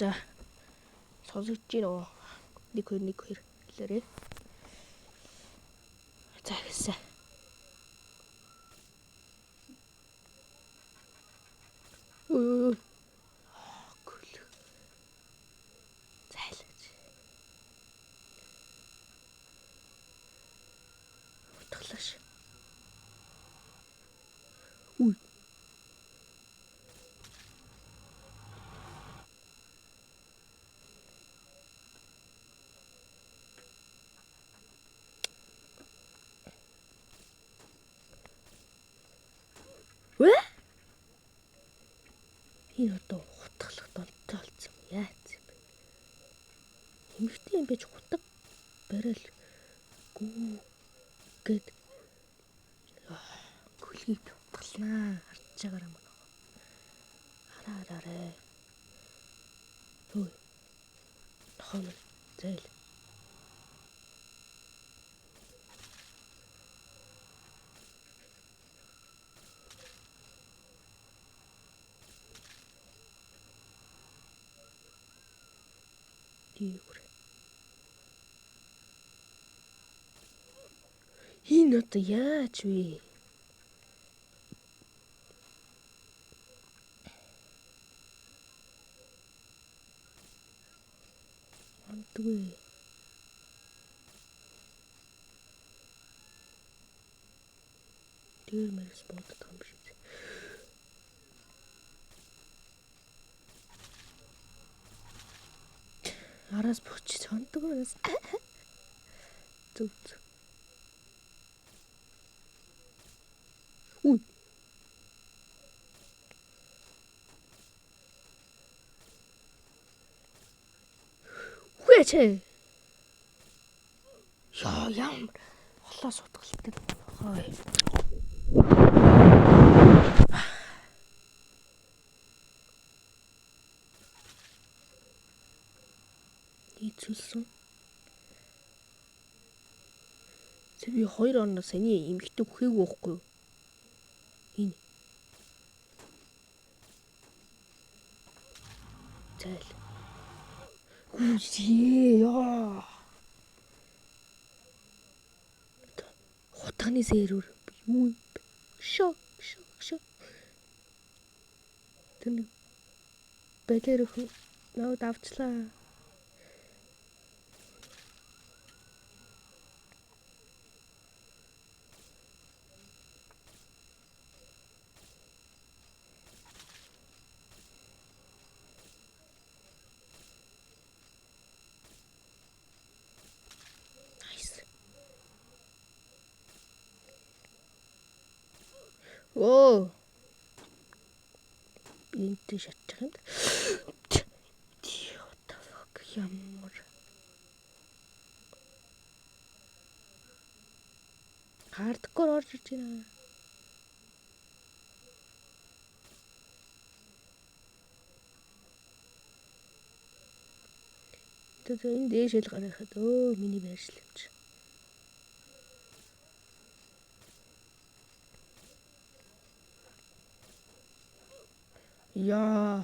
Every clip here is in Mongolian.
За сонсогдож байна уу? 1 2 1 2 хэлээрэй. За эхэлсэн. Ой ой. Гүл. Зайлаач. Утгалаш. Үй. Вэ? Энэ одоо хутгалах донтой болсон. Яац юм бэ? Эмэгтэй юм байж хутга барайл гүү гэд гүлгийг хутгалнаа. Харж байгаарай мөн. Хараа хараарэ. Хөөе. Нохоо минь зээл. Тийгүр. Энэ одоо яаж вэ? Онтгүй. Тэр мэрс бууддаг юм шиг. Араас бууч цондог юм. Зүг зүг. Үй. Үгүй ээ. Яа ямар холоос утгалдаг. Хой. Нийцүүлсэн. Тэг би 2 оноо саяны эмэгтэй үхээгүй байхгүй юу? Энэ. Зайл. Үгүй яа. Хутганы сэрүүр юу юм бэ? Шо шо шо. Тэр нэг балер өхөн наад авчлаа. Nice. Оо. Би энтэй шатчих юм. What the fuck ямар. Хардкор орж ирж байна. Тэгээ энэ дээшэл гарахад өө миний байршил юм чи. Яа.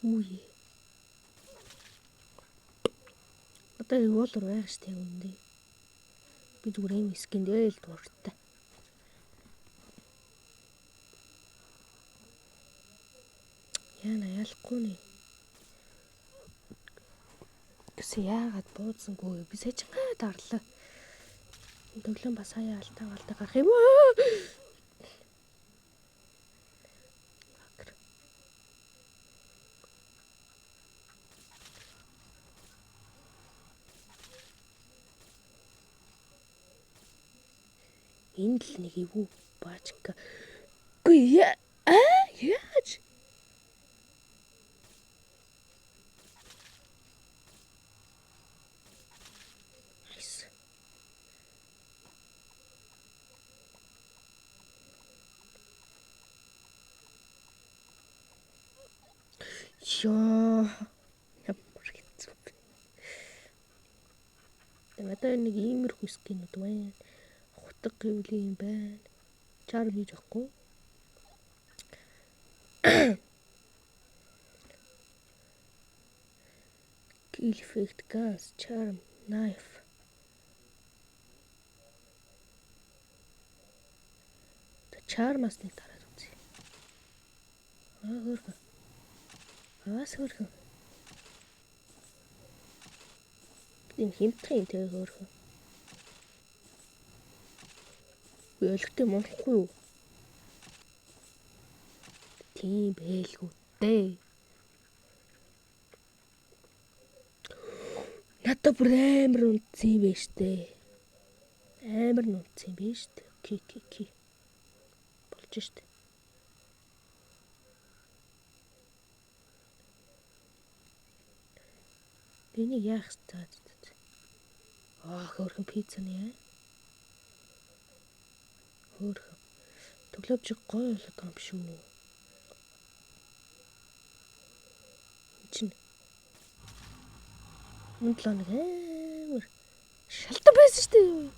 Үгүй. Одоо револвер байгаа шүү дээ үндэ. Би зүгээр энэ скин дээр л дуртай. Яна ялахгүй нэ. Гэсэн яагаад буудсангүй би сажингаа дарлаа. Тоглоом бас хаяа алтаа алтаа гарах юм аа. Энд л нэг эвгүй баачка. Үгүй яа яаж? Nice. Ёо. Ямар хэцүү бэ. Тэгээ одоо нэг иймэрхүү skin үүд байна. Хутга гэвлийн юм байна. Charm хийж авахгүй. Kill effect, guns, charm, knife. Charm-аас нэг дараад үзье. Аа, хөөрхөн. Аас хөөрхөн. Энэ хямдхан юм те, хөөрхөн. Үгүй, олигтой мунахгүй юу? Тийм байлгүй дээ. Надад бүр амар унтсан юм байна штэ. Амар унтсан юм байна штэ. Ки ки ки. Болж штэ. Энийг яах вэ? Аа, хөөрхөн пиццаны яа. Хөөрхөн. Тоглоомч гоё болоод байгаа юм биш үү? Энд чинь өмнө 7 хоног амар шалтан байсан шүү дээ.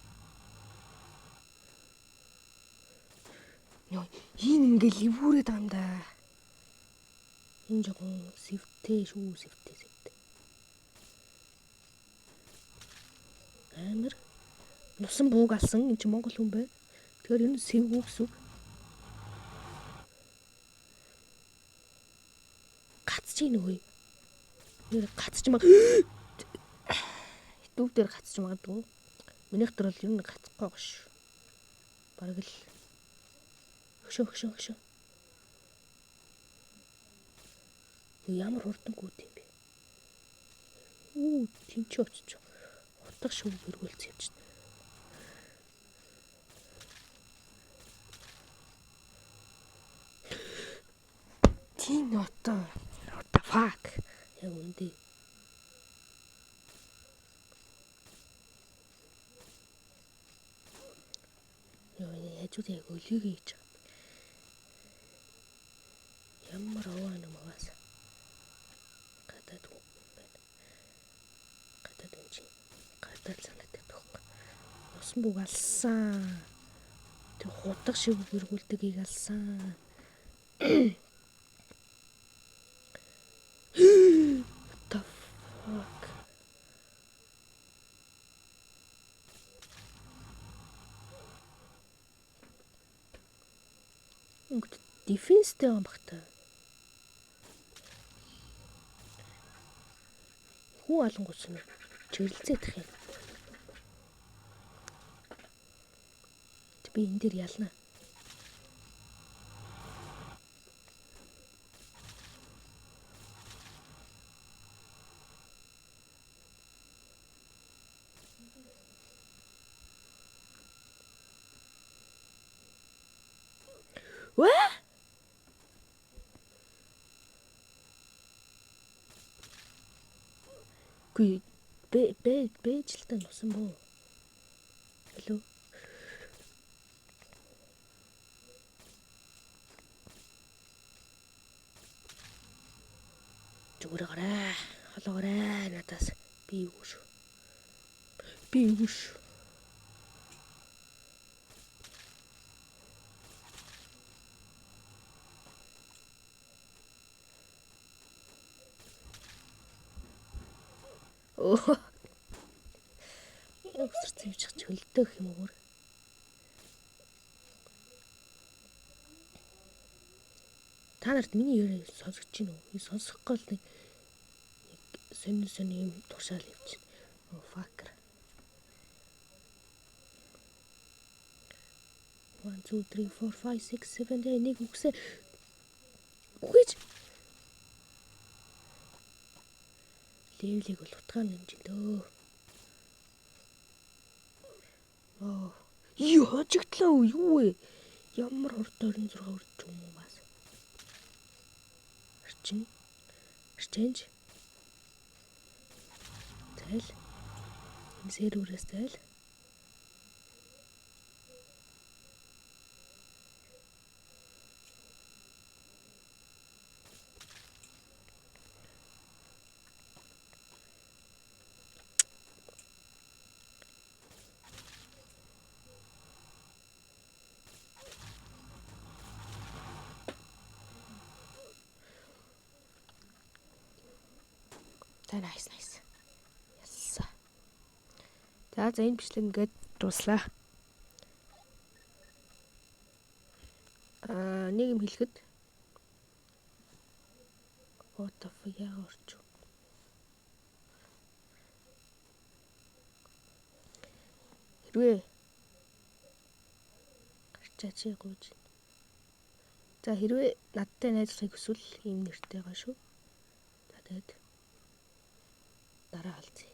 Йоо, энэ ингээл эвүүрээд байгаа юм да. Энэ жоохон сэвтэй шүү, сэвтэй, сэвтэй. Амар нусан бууг алсан. Энэ чинь монгол хүн байна. Тэгэхээр энэ сэвгүй гэсэн үг. Гацж ийн үгүй. Нэр гацж маг. YouTube дээр гацж магадгүй. Минийх дээр бол ер нь гацхгүй байгаа шүү. Бараг л хөшөө хөшөө хөшөө. Ямар хурдан гүйт юм бэ? Үү, тэнцээ очиж. Утга шүв гэргүүлсэн юм чинь. Тийм одоо. What the fuck? Яг үндэ. Йоо, хажууд яг өлийг хийж байгаа. Ямар овоо юм угаас. Гадаад хүн байна. Гадаад хүн чинь гадаад санагддаг байхгүй. Нусан бүг алсан. Тэр хутга шиг гэргүүлдэгийг алсан. What the fuck? Өнгөт defense тэй юм багта. Хүн алангуут нь чиглэлцээдэх юм. Би энэ дээр ялна. Вэ? Үгүй, бэ бэ бэжлтэй нусан боо. Hello. Зүгээр гараа. Холоогоорой надаас. Би юу шүү. Би юу шүү. Өө. Өсөрцөн юм чих чөлдөх юм өөр. Та нарт миний яриа сонсогдож байна уу? Сонсохгүй л нэг сонин сонин юм туршаал явчихна. Oh fucker. 1 2 3 4 5 6 7 8 нэг үгсээ үхэж. Level ийг бол утгаар нэмж дөө. Аа. Юу хожигдлаа юу вэ? Ямар хурд 26 хүрч юм уу бас. Арчин. Арчинж. Зайл. Энэ серверээс зайл. За, nice, nice. Ялсан. За, энэ бичлэг ингээд дууслаа. Нэг юм хэлэхэд, what the fuck, яагаад орчих. Хэрвээ гарчаа чи гуйж. За, хэрвээ надтай найзлахыг хүсвэл ийм нэртэй байгаа шүү. За, тэгээд дараа уулзъя.